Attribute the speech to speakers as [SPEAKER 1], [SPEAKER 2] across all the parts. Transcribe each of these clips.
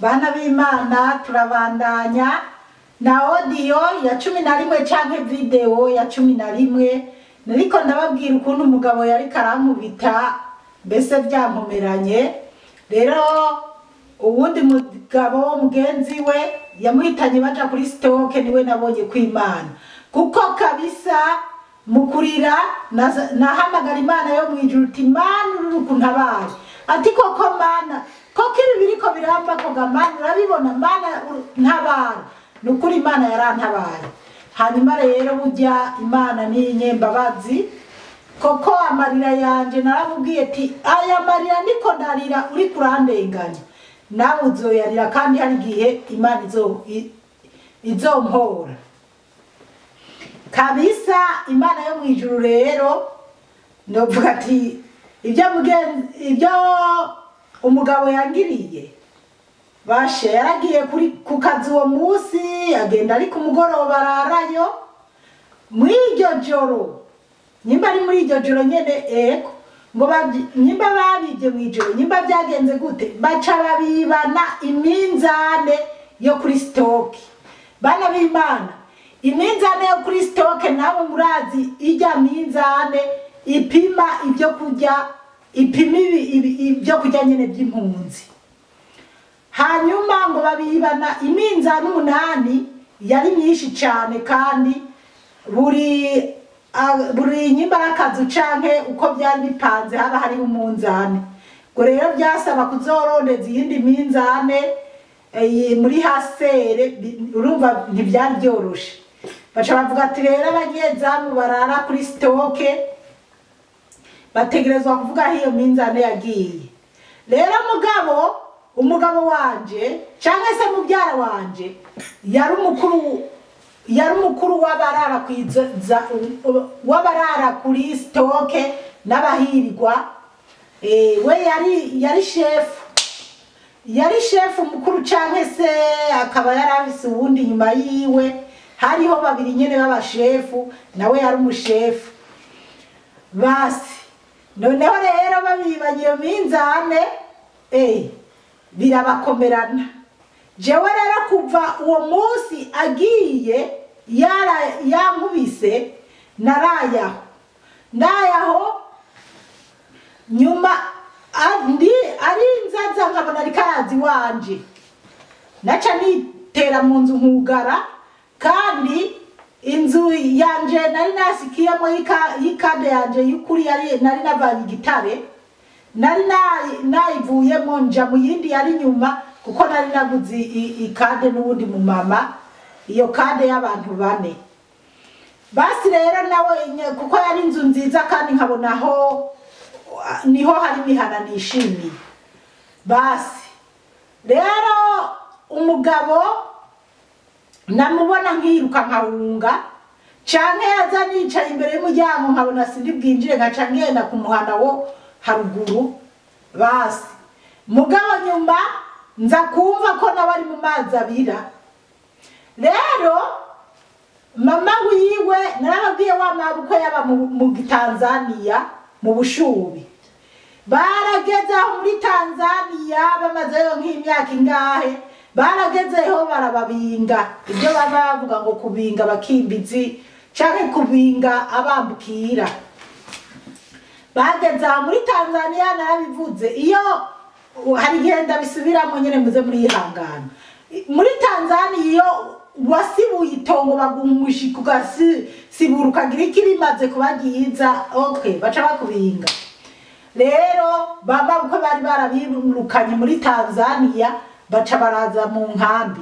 [SPEAKER 1] Bana b'Imana, turabandanya na audio ya 11 canke video ya 11. Nariko ndababwira ukuntu umugabo yari karankubita, mbese byankomeranye. Rero uwundi mugabo mugenzi we yamuhitanye baja kuri stoke, niwe nabonye kw'Imana, kuko kabisa mukurira nahamagara Imana yo mwijuru uti Mana uri kuntabara, ati koko Mana, koko ibi biriko biramba koga Mana urabibona, Mana ntabara. Nukuri Imana yarantabaye. Hanyuma rero burya Imana ni inyembabazi, koko amarira yanje naramubwiye ati aya marira niko ndarira uri kurandenganya, nawe uzoyarira, kandi hari igihe Imana izompora kabisa. Imana yo mwijuru rero novuga ati ibyo umugabo yangiriye, bashe yaragiye kuri ku kazi uwo munsi, agenda ari ku mugoroba ararayo. Muri iryo joro, nyimba ari muri iryo joro nyene, ego ngo nyimba babibye mw'ijoro, nyimba byagenze gute, baca babibana iminzane yo kuri stoke. Bana b'Imana, iminzane yo kuri stoke nabo murazi, ijya minzane ipima ibyo kurya, ipima ibyo kurya nyene by'impunzi. Hanyuma ngo babibana iminzane 8, yari myinshi cyane, kandi buri nyimba y'akazu canke uko byari bipanze haba hari umunzane. Ngo rero byasaba kuzorondeza iyindi minzane muri hasere, urumva ntibyari byoroshe. Baca bavuga ati rero abanyezamu barara kuri stoke bategerezwa kuvuga aho iyo minzane yagiye. Rero umugabo wanje canke se mubyara wanje yari umukuru w'abarara kuri stoke n'abahirwa. We yari chef, yari chef mukuru canke se akaba yarafise uwundi nyuma yiwe, hariho babiri nyene b'abashefu, nawe yari umushefu. Basi noneho rero babibanye iyo minzane, birabakomerana. Jewe rero kuva uwo munsi agiye yankubise, narayaho ndayaho nyuma ndi ari nzaza nkabona ari karazi wanje, naca nitera mu nzu nkugara, kandi inzu yanje nari nasikiyemo y'ikade yanje y'ukuri yari nari navanye igitare, nari nayivuyemo nja mu yindi yari nyuma, kuko nari naguze ikade n'ubundi mu mama, iyo kade y'abantu 4. Basi rero nawe kuko yari inzu nziza kandi nkabonaho niho hari imihana nishimiye. Basi rero umugabo namubona nkiruka nkahunga, canke yaza nicaye imbere y'umuryango nkabona sindi bwinjire, nkaca ngenda ku muhana wo haruguru. Basi mugabo nyuma nza kumva ko nawe ari mu mazi abira. Rero mama wiwe narababwiye wa mabukwe yaba mu Tanzania mu Bushubi, barageze aho muri Tanzania bamazeyo nk'imyaka ingahe, baragezeho barababinga, ibyo baba bavuga ngo kubinga abakimbizi canke kubinga abambukira. Bageze aho muri Tanzania narabivuze, iyo hari igihe ndabisubiramo nyene muze muri ihangana. Muri Tanzania iyo wasibuye itongo bagumushika ugasibura ukagira ikirimaze kubagiza, okay, baca bakubinga. Rero baba uko bari barabirukanye muri Tanzania baca baraza mu nkambi.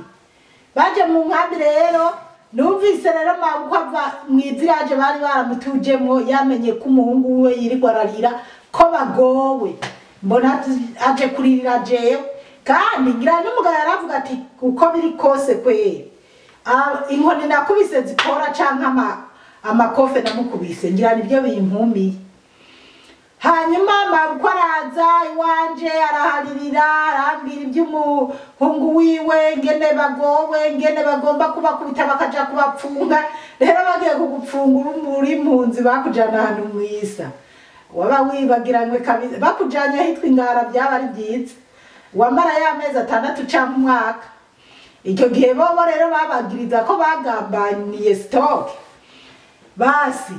[SPEAKER 1] Baje mu nkambi rero numvise rero mabukwe ava mw'ivillage bari baramutujemwo, yamenye ko umuhungu we yirirwa ararira ko bagowe, mbona aje kuririra jewe. Kandi ngira n'umugabo yaravuga ati uko biri kose kweri, inkoni nakubise zikora canke amakofe namukubise, ngira nibyo binkumiye. Hanyuma mabukwe araza iwanje araharirira, arambwira iby'umuhungu wiwe ngene bagowe, ngene bagomba kubakubita bakaja kubapfunga. Rero bagiye kugupfungura muri impunzi bakujana ahantu mwisa, waba wibagiranywe kabisa, bakujanye ahitwa Ingara byaba ari byiza. Wamara y'amezi 6 canke umwaka. Icyo gihe bobo rero babagiriza ko bagambaniye stock. Basi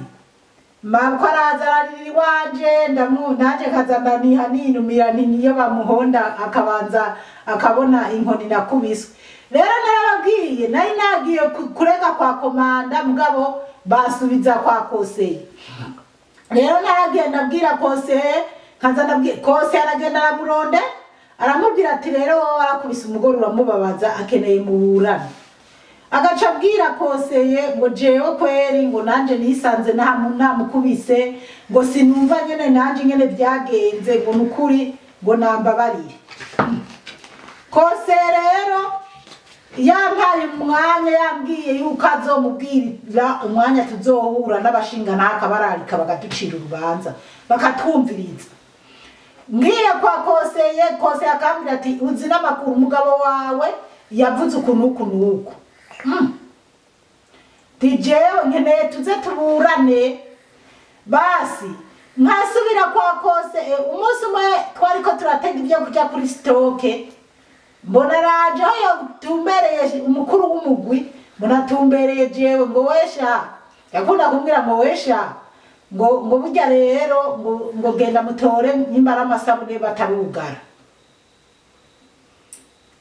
[SPEAKER 1] mabwo araza ararira iwanje, nanje nkaza ndaniha ninumira nti niyo bamuhonda akabanza akabona inkoni nakubiswe. Rero narababwiye nari nagiye kurega kwa komanda, mugabo basubiza kwa koseye. Rero naragenda abwira koseye, nkaza ndabwira koseye, aragenda aramuronde aramubwira ati rero wowe arakubise umugore uramubabaza, akeneye muburane. Agaca abwira koseye ngo jewe kweri ngo nanje nisanze ntamukubise, ngo sinumva nyene nanje nyene byagenze, ngo nukuri ngo nambabarire. Koseye rero yampaye umwanya, yambwiye yuko azomubwira umwanya tuzohura n'abashinga n'akabararika bagaducira urubanza bakatwumviriza. Ngiye kwa koseye, koseye akambwira ati uzi n'amakuru umugabo wawe yavuze uku n'uku n'uku. Jewe nkeneye tuze tuburane. Basi nkasubira kwa kose. Umunsi umwe twariko turatega ibyo kuja kuri stoke, mbona araje aho yatumbereye umukuru w'umugwi, mbona atumbereye jewe ngo wesha, yakunda kumbwira ngo wesha, ngo burya rero ngo genda mutore nimba ari amasabune batarugara.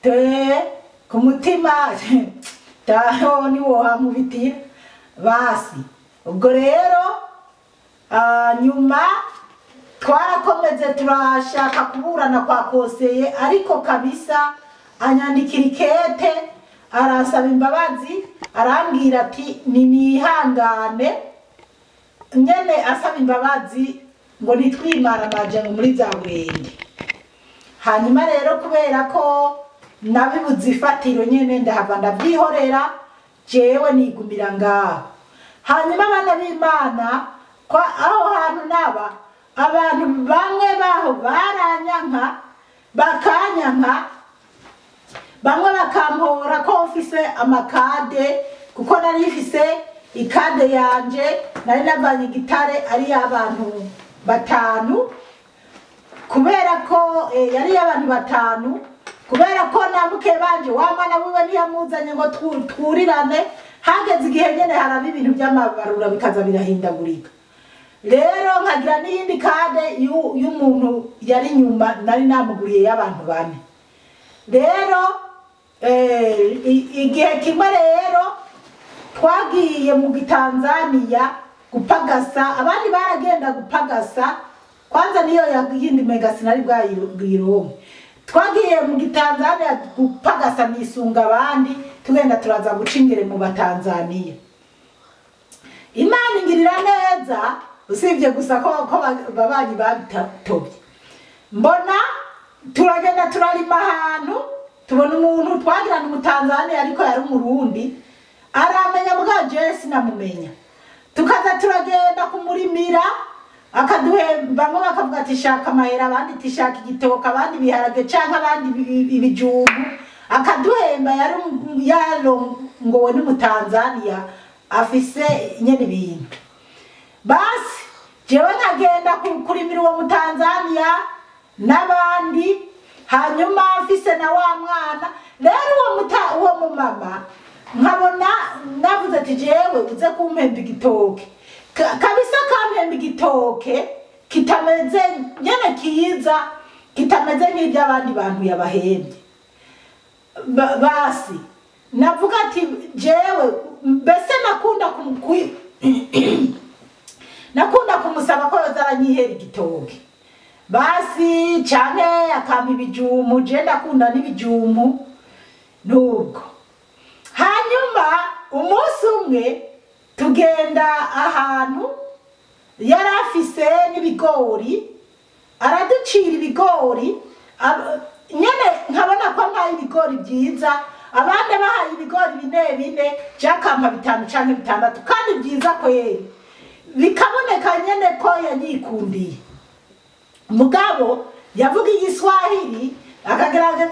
[SPEAKER 1] Te ku mutima taho ni wohankubitira. Basi ubwo rero nyuma twarakomeze turashaka kuburana kwa koseye, ariko kabisa anyandikira ikete aransaba imbabazi, arambwira ati ninihangane nyene, asaba imbabazi ngo nitwimaramaje ngo muri za burende. Hanyuma rero kubera ko nabibuze ifatiro nyene ndahava ndabyihorera, jewe nigumira ngaho. Hanyuma abana b'Imana kwa aho hantu naba abantu bamwe baho baranyanka bakanyanka, bamwe bakampora ko mfise amakade, kuko nari mfise ikade yanje nari navanye igitare ari y'abantu 5, kubera ko yari y'abantu 5, kubera ko namuke banje wa mwana wiwe ntiyamuzanye ngo twurirane. Hageze igihe nyene haraba ibintu by'amabarura bikaza birahindagurika. Rero nkagira n'iyindi kade y'umuntu yari nyuma nari namuguriye y'abantu 4. Rero igihe kimwe rero twagiye mu Gitanzania gupagasa, abandi baragenda gupagasa, kwanza niyo yindi mega sinari bwayironke. Twagiye mu Gitanzania gupagasa nisunga abandi, tugenda turaza gucingere mu Batanzania. Imana ingirira neza, usibye gusa ko babanyi babitobye. Mbona turagenda turarima ahantu, tubona umuntu twagirana umutanzania ariko yari umurundi, aramenya bwa Jesse namumenya. Tukaza turagenda kumurimira, akaduhemba, bamwe bakavuga ati shaka amahera, abandi ati shaka igitoka, abandi ibiharage canke abandi ibijumbu. Akaduhemba, yari yarongowe n'umutanzania afise nyene ibintu. Basi jewe nkagenda kurimira uwo mutanzania n'abandi, hanyuma afise na wa mwana. Rero uwo mumama nkabona navuze ati jewe uze kumpemba igitoke. Kabisa kampemba igitoke kitameze nyene kiza, kitameze nk'iby'abandi bantu yabahembye. Basi navuga ati jewe mbese nakunda kumusaba ko yoza aranyihera igitoke. Basi canke akampa ibijumu, je ndakunda n'ibijumu nubwo. Hanyuma umunsi umwe tugenda ahantu yari afise n'ibigori, araducira ibigori, nyene nkabona ko ampaye ibigori byiza, abandi bahaye ibigori 4 4, jakampa 5 canke 6 kandi byiza kweri, bikaboneka nyene ko yanyikundiye. Mugabo yavuga igiswahili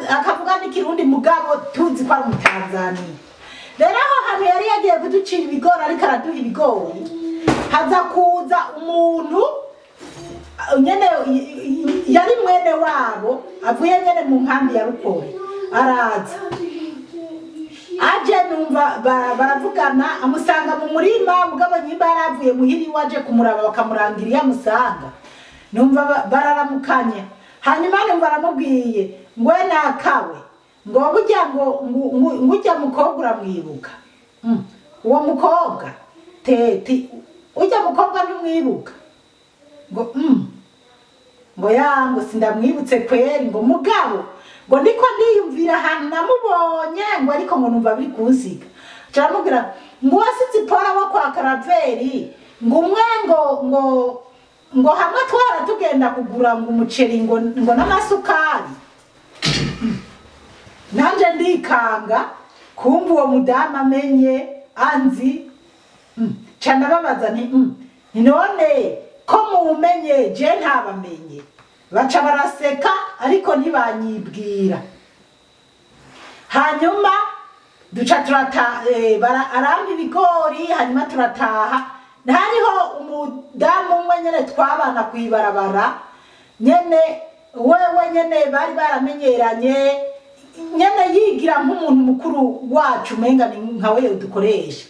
[SPEAKER 1] akavuga n'ikirundi, mugabo tuzi ko ari umutanzania. Rero aho hantu yari yagiye kuducira ibigori ariko araduha ibigori, haza kuza umuntu Nyene yari mwene wabo avuye nyene mu nkambi ya Rukore, araza aje numva baravugana, amusanga mu murima. Mugabo nyimba yaravuye muhiri waje kumuraba bakamurangira iyo amusanga, numva bararamukanye. Hanyuma numva aramubwiye ngo we nakawe, ngo burya ngo ujya mukobwa uramwibuka? Uwo mukobwa teti, ujya mukobwa ntumwibuka? Ngo ngo ya, ngo sindamwibutse kweri, ngo mugabo ngo ndiko ndiyumvira ahantu namubonye, ngo ariko ngo numva biri kunsiga. Caramubwira ngo wasize ipora wo kwa Karaveri, ngo umwe ngo hamwe twara tugenda kugura ngo umuceri ngo n'amasukari. Nanje ndikanga kumva uwo mudamu amenye anzi. Ca ndababaza nti none ko mumenye je ntabamenye? Baca baraseka ariko ntibanyibwira. Hanyuma duca turata, arampa ibigori, hanyuma turataha. Hariho umudamu umwe nyene twabana kw'ibarabara nyene, wewe nyene bari baramenyeranye nyene, yigira nk'umuntu mukuru wacu, umenga ni nka we dukoresha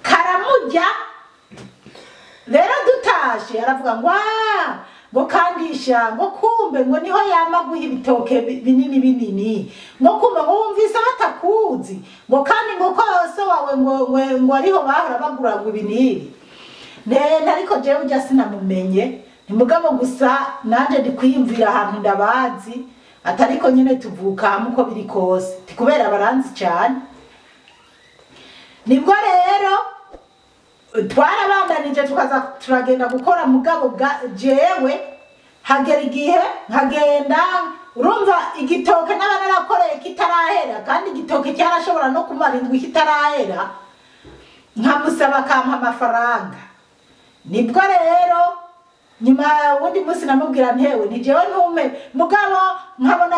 [SPEAKER 1] karamujya. Rero dutashe aravuga ngo "Ah, ngo kandisha, ngo kumbe ngo niho yama guha ibitoke binini binini, ngo kumbe ngo wumvise batakuzi, ngo kandi ngo ko so wawe ngo ariho bahora bagura ngo ibi n'ibi." Nene ariko jewe ujya sinamumenye, ni mugabo gusa nanje ndi kwiyumvira ahantu ndabazi, atariko nyene tuvuka hamwe uko biri kose, ti kubera baranzi cyane. Nibwo rero twarabandanije tukaza turagenda gukora. Mugabo jewe hagera igihe nkagenda, urumva igitoke n'aba narakoreye kitarahera, kandi igitoke cyarashobora no kumara indwi kitarahera, nkamusaba akampa amafaranga. Nibwo rero nyuma wundi munsi namubwira ntewe ni jewe ntume, mugabo nkabona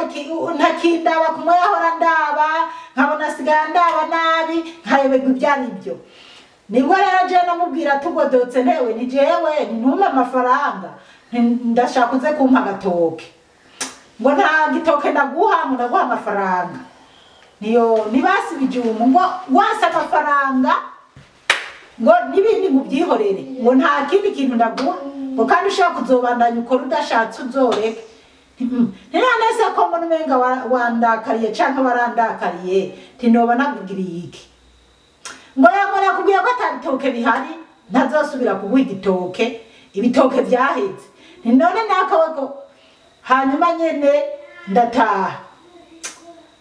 [SPEAKER 1] ntakindaba kumwe yahora ndaba, nkabona asigaye ndaba nabi, nkayoberwa ibyo ari byo. Nibwo rero jewe namubwira tugodotse ntewe ni jewe ntume amafaranga, ndashaka uze kumpa agatoke. Ngo nta gitoke ndaguha, ngo ndaguha amafaranga. Niyo nibasi bijumu, ngo wasa amafaranga, ngo n'ibindi ngubyihorere, ngo nta kindi kintu ndaguha, ngo kandi ushaka kuzobandanya ukora, udashatse uzoreke. None se ko mbona umenga wandakariye canke warandakariye, tinoba nakugiriye iki? Ngo yamara nakubwiye ko ata bitoke bihari, ntazosubira kuguha igitoke, ibitoke vyaheze. Nti none nakaweko. Hanyuma nyene ndataha,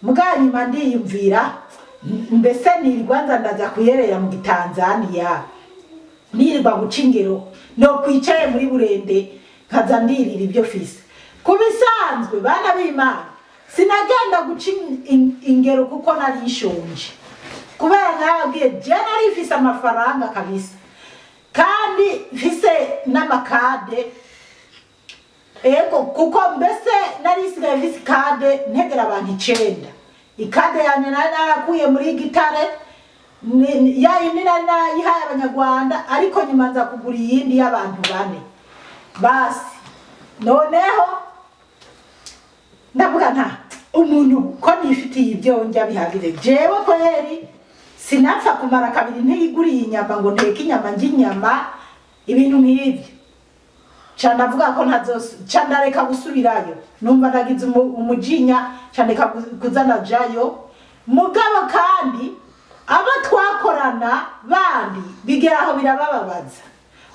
[SPEAKER 1] mugabo nyuma ndiyumvira, mbese nirirwa nza ndaza kuyerera mu Gitanzaniya, nirirwa guca ingero, no kwicaye muri Burende nkaza ndirira ibyo fise. Ku bisanzwe bana b'Imana, sinagenda guca ingero kuko nari nshonje, kubera nababwiye je nari mfise amafaranga kabisa, kandi mfise n'amakade. Ego, kuko mbese nari nsigaye mfise ikade ntegera abantu 9. Ikade yanje nari narakuye muri Gitare, ya yindi nari narayihaye Abanyarwanda, ariko nyuma nza kugura iyindi y'abantu 4. Basi noneho ndavuga nta umuntu ko nifitiye ibyo njya bihagije, jewe kweri sinapfa kumara kabiri ntiyiguriye inyama ngo nteke inyama njye inyama, ibintu nk'ibyo. Ca ndavuga ko ca ndareka gusubirayo, numva ndagize umujinya, ca ndeka kuza ndajayo. Mugabo kandi abo twakorana bandi bigera aho birabababaza.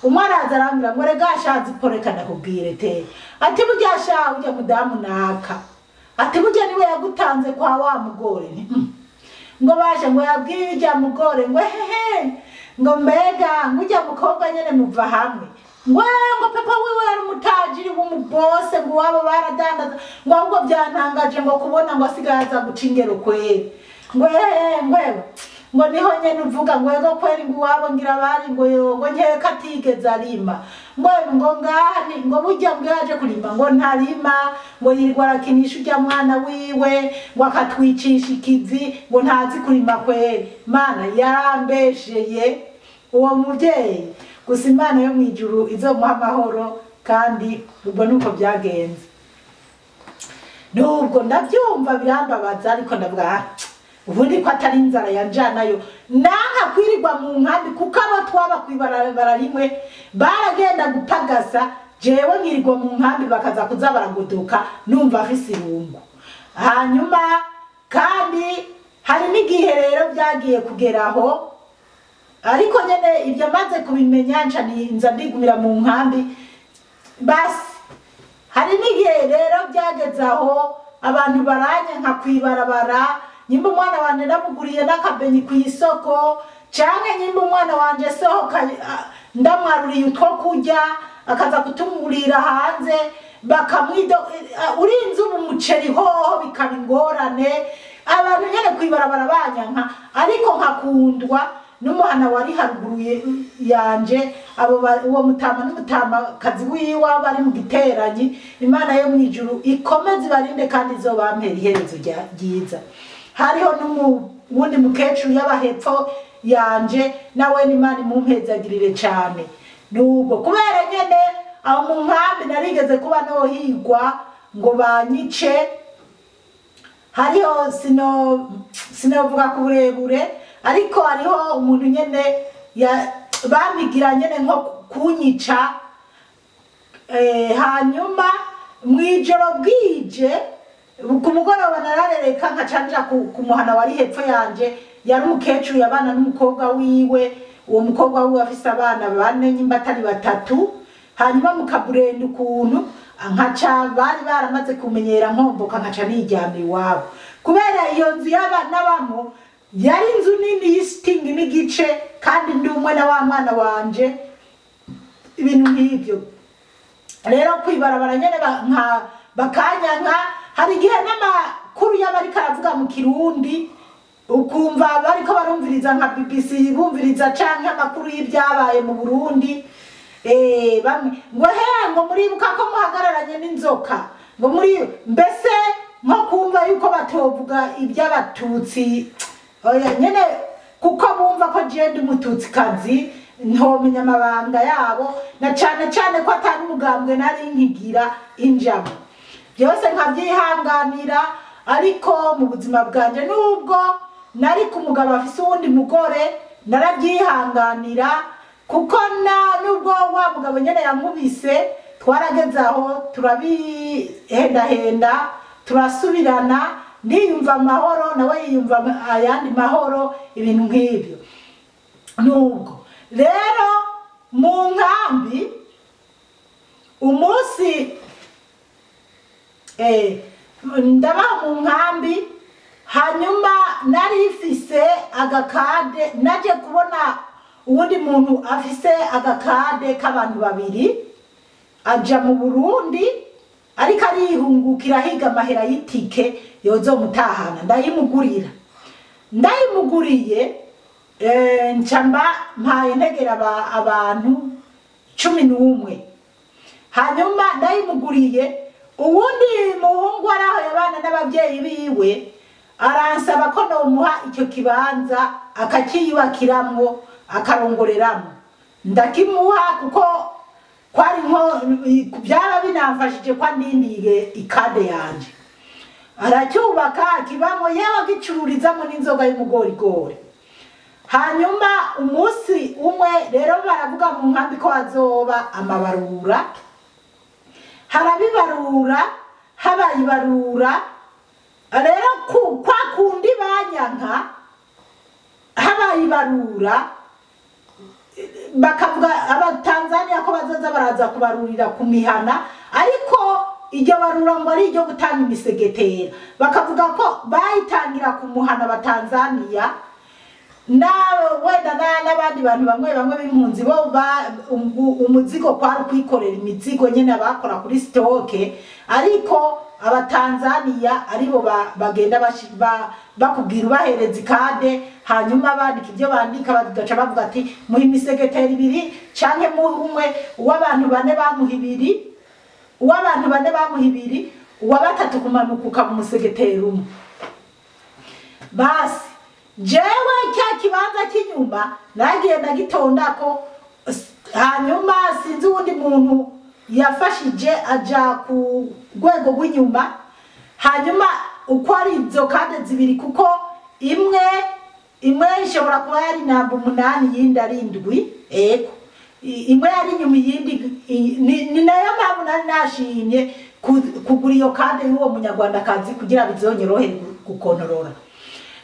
[SPEAKER 1] Umwe araza arambwira ngo rega sha Ziporeka ndakubwire te, ati burya sha ujya mudamu naka, ati burya niwe yagutanze kwa wa mugore. Ngo baje ngo yabwiye ujya mugore ngo hehe, ngo mbega ngo ujya mukobwa nyene muva hamwe, ngo papa wiwe yari umutajiri w'umubose, ngo wabo baradandaza, ngo ahubwo byantangaje ngo kubona ngo asigaye aza guca ingero kweri, ngo hehe, ngo niho nyene uvuga ngo ego kweri, ngo iwabo ngira bari ngo yo, ngo nkeka atigeze arima, ngo ngaha ni ngo burya ngo yaje kurima ngo ntarima, ngo yirirwa arakinisha urya mwana wiwe, ngo akatwicisha ikivi, ngo ntazi kurima kweri. Mana yarambesheye uwo muvyeyi, gusa Imana yo mw'ijuru izomuha amahoro. Kandi ubwo nuko byagenze. Nubwo ndabyumva birambabaza, ariko ndavuga ubundi ko atari inzara yanjanayo, nanka kwirirwa mu nkambi, kuko abo twaba kwibarabara rimwe baragenda gupagasa, jewe nkirirwa mu nkambi bakaza kuza baragodoka, numva afise irungu. Hanyuma kandi hari n'igihe rero byagiye kugeraho, ariko nyene ibyo maze kubimenya nca nza ndigumira mu nkambi. Basi hari n'igihe rero byageze aho abantu baranyanka kwibarabara, nyimba umwana wanje ndamuguriye n'akabenyi ku isoko, canke nyimba umwana wanje sohoka ndamwaruriye utwo kurya akaza kutumurira hanze, bakamwido urinze ubu umuceri hoho bikaba ingorane. Abantu nyene kwibarabara banyanka, ariko nkakundwa n'umuhana wari haruguru yanje, abo uwo mutama n'umutamakazi wiwe bari mu giteranyi. Imana yo mwijuru ikomeze ibarinde kandi izobampera iherezo ryiza. Hariho n'uwundi mukecuru y'abahepfo yanje, nawe Imana imumpezagirire cane. Nubwo kubera nyene aho mu nkambi narigeze kuba nohigwa ngo banyice, hariho sinovuga ku burebure, ariko hariho umuntu nyene bampigira nyene nko kunyica. Hanyuma mwijoro bwije ku mugoroba nararereka nkaca nja ku muhana wari hepfo yanje, yari umukecuru yabana n'umukobwa wiwe. Uwo mukobwa wiwe afise abana bane nyimba atari batatu. Hanyuma mu kaburenda ukuntu nkaca bari baramaze kumenyera nkomboka, nkaca niryama iwabo, kubera iyo nzu y'abana bamo yari inzu nini y'isitingi n'igice, kandi ndi umwe na wa mwana wanje, ibintu nk'ibyo. Rero kwibarabara nyene bakanyanka. Hari igihe n'amakuru y'abariko aravuga mu Kirundi ukumva bariko barumviriza nka BBC, bumviriza canke amakuru y'ibyabaye mu Burundi, bamwe ngo he ngo muribuka ko muhagararanye n'inzoka, ngo muri mbese nko kumva yuko batovuga iby'abatutsi, oya nyene kuko bumva ko je ndi umututsikazi ntomenya amabanga yabo, na cane cane ko atari umugambwe nari nkigira injamo, byose nkavyihanganira. Ariko mu buzima bwanje nubwo nari ku mugabo afise uwundi mugore narabyihanganira, kuko nubwo wa mugabo nyene yankubise twarageze aho turabihendahenda turasubirana, ndiyumva amahoro nawe yiyumva ayandi mahoro, ibintu nk'ibyo. Nubwo rero mu nkambi umunsi ndaba mu nkambi, hanyuma nari ifise agakade, naje kubona uwundi muntu afise agakade k'abantu babiri aja mu Burundi, ariko arihungukira ahiga amahera y'itike yozomutahana, ndayimugurira. Ndayimuguriye nca mba mpaye ntegera abantu 11. Hanyuma ndayimuguriye, uwundi muhungu araho yabana n'abavyeyi biwe aransaba ko nomuha icyo kibanza akakiyubakiramwo akarongoreramwo, ndakimuha kuko kwari nko byaba binamfashije kwa ndindiye ikade yanje. Aracyubaka akibamo, yewe agicururizamo n'inzoga y'umugorigori. Hanyuma umunsi umwe rero baravuga mu nkambi ko hazoba amabarura, harabibarura, habaye ibarura. Rero kwa kundi banyanka habaye ibarura, bakavuga abatanzania ko bazoza baraza kubarurira ku mihana, ariko iryo barura ngo ari iryo gutanga imisegetera, bakavuga ko bayitangira ku muhana abatanzania na wenda n'abandi bantu bamwe bamwe b'impunzi bo umuzigo kwari kwikorera imizigo nyene abakora kuri stoke, ariko abatanzania aribo bagenda bakubwira ubahereza ikade, hanyuma bandika ibyo bandika bagaca bavuga ati muha imisegetera ibiri canke muhe umwe, uw'abantu bane bamuha ibiri, uw'abantu bane bamuha ibiri, uwa batatu kumanuka ukaba umusegetera umwe. Basi jewe cya kibanza cy'inyuma nagiye ndagitondako, hanyuma sinzi uwundi muntu yafashije aja ku rwego rw'inyuma. Hanyuma uko ari izo kade zibiri, kuko imwe ishobora kuba yari namba 8 yindi ari 7, ego imwe yari inyuma iyindi ni nayo mpamvu nari nashimye kugura iyo kade y'uwo munyarwandakazi kugira bizonyorohere gukonorora.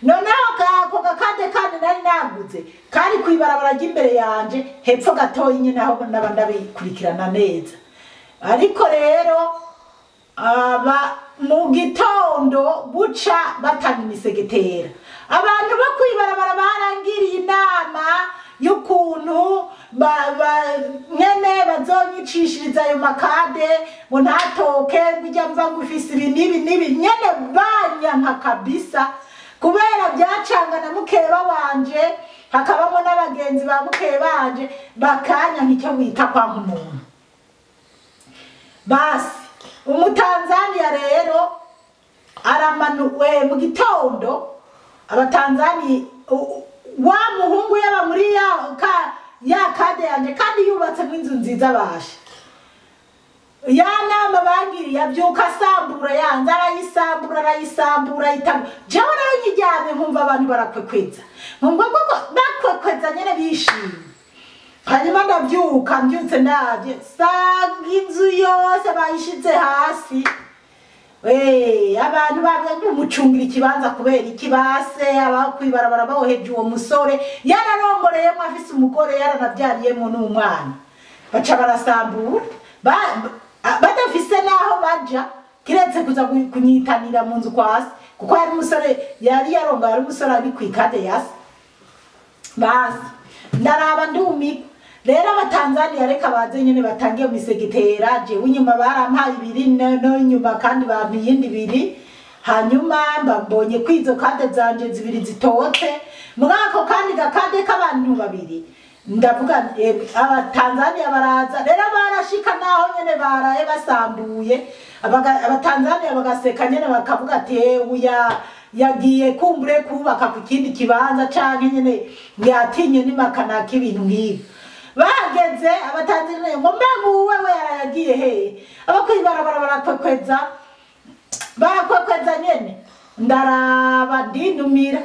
[SPEAKER 1] Noneho ako gakade kandi nari naguze kari kw'ibarabara ry'imbere yanje hepfo gatoyi nyine aho naba ndabikurikirana neza. Ariko rero aba mu gitondo buca batanga imisegetera, abantu bo kw'ibarabara barangiriye inama y'ukuntu nyene bazonyicishiriza ayo makade ngo ntatoke, ngo ijya mva ngo ifise ibi n'ibi n'ibi, nyene banyanka kabisa kubera byacanga na mukeba wanje, hakabamo n'abagenzi ba mukeba wanje bakanyanka icyo bita kwa nk'umuntu. Basi umutanzania rero aramanuwe mu gitondo, abatanzania wa muhungu yaba muri ya kade yanje kandi yubatse mu inzu nziza bashe. Ya nama bangiriye abyuka asambura yanze, arayisambura arayisambura itanga. Jewe rero nyiryamye nkumva abantu barakwekweza, nkumva koko bakwekweza nyene bishimye. Hanyuma ndabyuka, mbyutse ndavye sanga inzu yose bayishize hasi. Abantu babye umucungira ikibanza kubera ikibase, abakwibarabara bawoheje uwo musore yararongoreyemo afise umugore yaranavyariyemo n'umwana, baca barasambura badafise naho baja kiretse kuza kunyitanira mu nzu kwasi, kuko yari umusore yari yarongoye, ari umusore ari kwikade yasi. Basi ndaraba ndumika. Rero abatanzania reka baze nyene batangiye misegetera, jewe inyuma barampaye ibiri no inyuma kandi bampa iyindi ibiri. Hanyuma mbabonye kwizo kade zanje zibiri zitotse muri ako kandi gakade k'abantu babiri, ndavuga abatanzania baraza rero barashika naho nyene baraye basambuye. Abatanzania bagaseka nyene bakavuga ati uya yagiye kumbure kubaka ku kindi kibanza canke nyene yatinye nimakanaka ibintu nk'ibi. Bageze abatanzania ngo mbega wewe yarayagiye he, abakwibarabara barakwekweza barakwekweza nyene, ndaraba ndinumira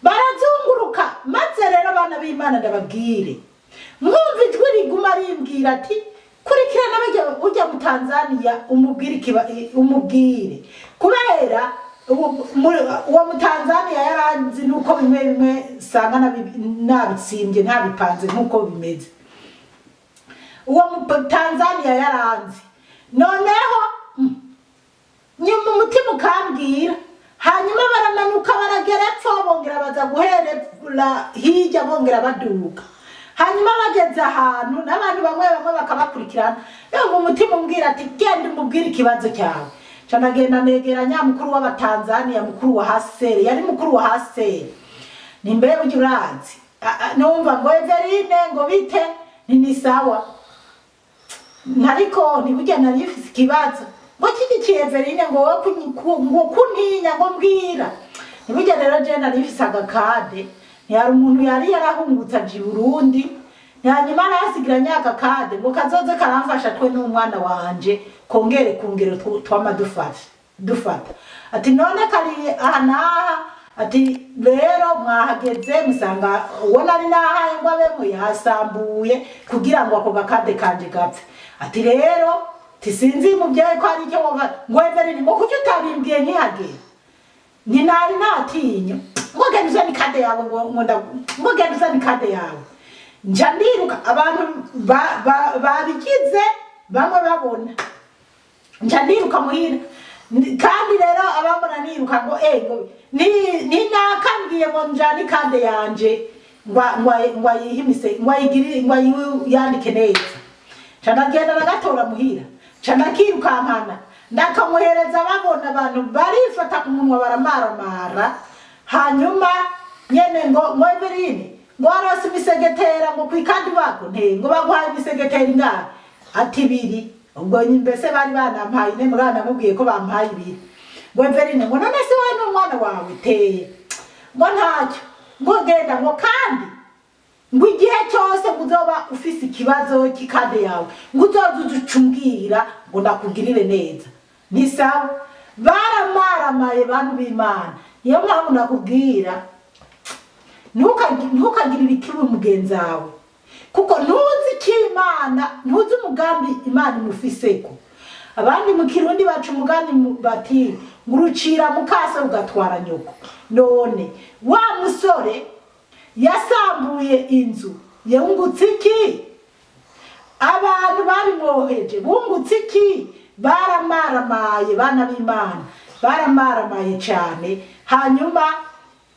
[SPEAKER 1] barazunguruka. Maze rero abana b'Imana ndababwire, mwumva ijwi riguma rimbwira ati kurikirana ujya mu Tanzania umubwire umubwire, kubera uwo mu Tanzania yaranzi nuko bimwe bimwe sanga nabitsimbye ntabipanze nkuko bimeze. Uwo mu Tanzania yaranzi, noneho nyuma umutima ukambwira. Hanyuma baramanuka baragera epfo bongera baza guherera hirya bongera baduka. Hanyuma bageze ahantu n'abantu bamwe bamwe bakabakurikirana, yewe umutima umbwira ati genda umubwire ikibazo cyawe. Canagenda negera nyamukuru w'abatanzania, mukuru wa Haseri, yari mukuru wa Haseri. Nimbe ujya urazi numva ngo Everine ngo bite ni sawa, ntariko ntiburya nari mfise ikibazo ngo kigikiye Everine ngo ngo kuntinya ngo mbwira. Ntiburya rero je nari mfise agakade, ntiyari umuntu yari yarahungutse aje i Burundi, hanyuma arasigira nyaka kade ngo kazoze karamfasha twe n'umwana wanje kongere kungero twama dufata. Ati none kari aha naha, ati rero mwahageze musanga uwo nari nahaye ngo abemwe yasambuye kugira ngo ako gakade kanje gapfe. Ati rero tisinzi mubyeyi ko ari icyo ngo Everine ngo kuki utabimbwiye nkihagera, ni nari natinye ngo genda uzane ikade yawe, ngo genda uzane ikade yawe. Nja ndiruka abantu babigize bamwe babona, nja ndiruka muhira. Kandi rero abambona niruka ngo ego ni nakambwiye ngo njane ikade yanje ngo ayihimise ngo ayigire ngo ayandike neza. Nca ndagenda ndagatora muhira, nca ndakirukankana ndakamuhereza, babona abantu barifata ku munwa baramaramara. Hanyuma nyene ngo Everine ngo warose imisegetera ngo kwikandi bako nte ngo baguhaye imisegetera ingahe? Ati ibiri. Ubwo mbese bari banampaye ine, mugabo namubwiye ko bampaye ibiri. Ngo Everine ngo none se wowe n'umwana wawe teye ngo ntacyo, ngo genda ngo kandi Ngo igihe cyose uzoba ufise ikibazo cy'ikade yawe, ngo uzoze ucumbwira ngo ndakugirire neza. Ni sawa. Baramaramaye bantu b'Imana. Niyo mpamvu nakubwira ntukagirire ikibi mugenzi wawe, kuko ntuzi icyo Imana, ntuzi umugambi Imana imufiseko. Abandi mu Kirundi baca umugani bati ngo urucira mukase rugatwara nyoko. None wa musore yasambuye inzu yungutse iki? Abantu babimwoheje bungutse iki? Baramaramaye bana b'Imana, baramaramaye cyane. Hanyuma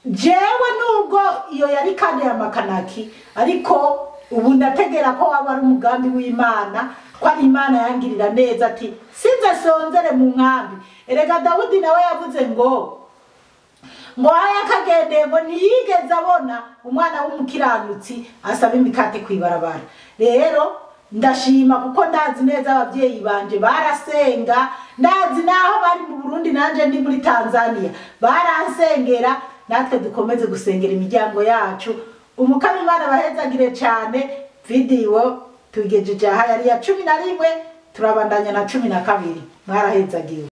[SPEAKER 1] jewe nubwo iyo yari kade ya Makanaki, ariko ubu ndategera ko waba ari umugambi w'Imana, ko ari Imana yangirira neza ati sinze sonzere mu nkambi. Erega Dawudi nawe yavuze ngo aya kagendeye ngo ntiyigeze abona umwana w'umukiranutsi asaba imikate kwibarabara. Rero ndashima kuko ndazi neza ababyeyi banje barasenga, ndazi naho bari mu Burundi nanje ndi muri Tanzania baransengera. Natwe dukomeze gusengera imiryango yacu. Umukama Imana bahezagire cyane. Video tugejeje aha yari ya 11, turabandanya na 12. Mwarahezagiwe.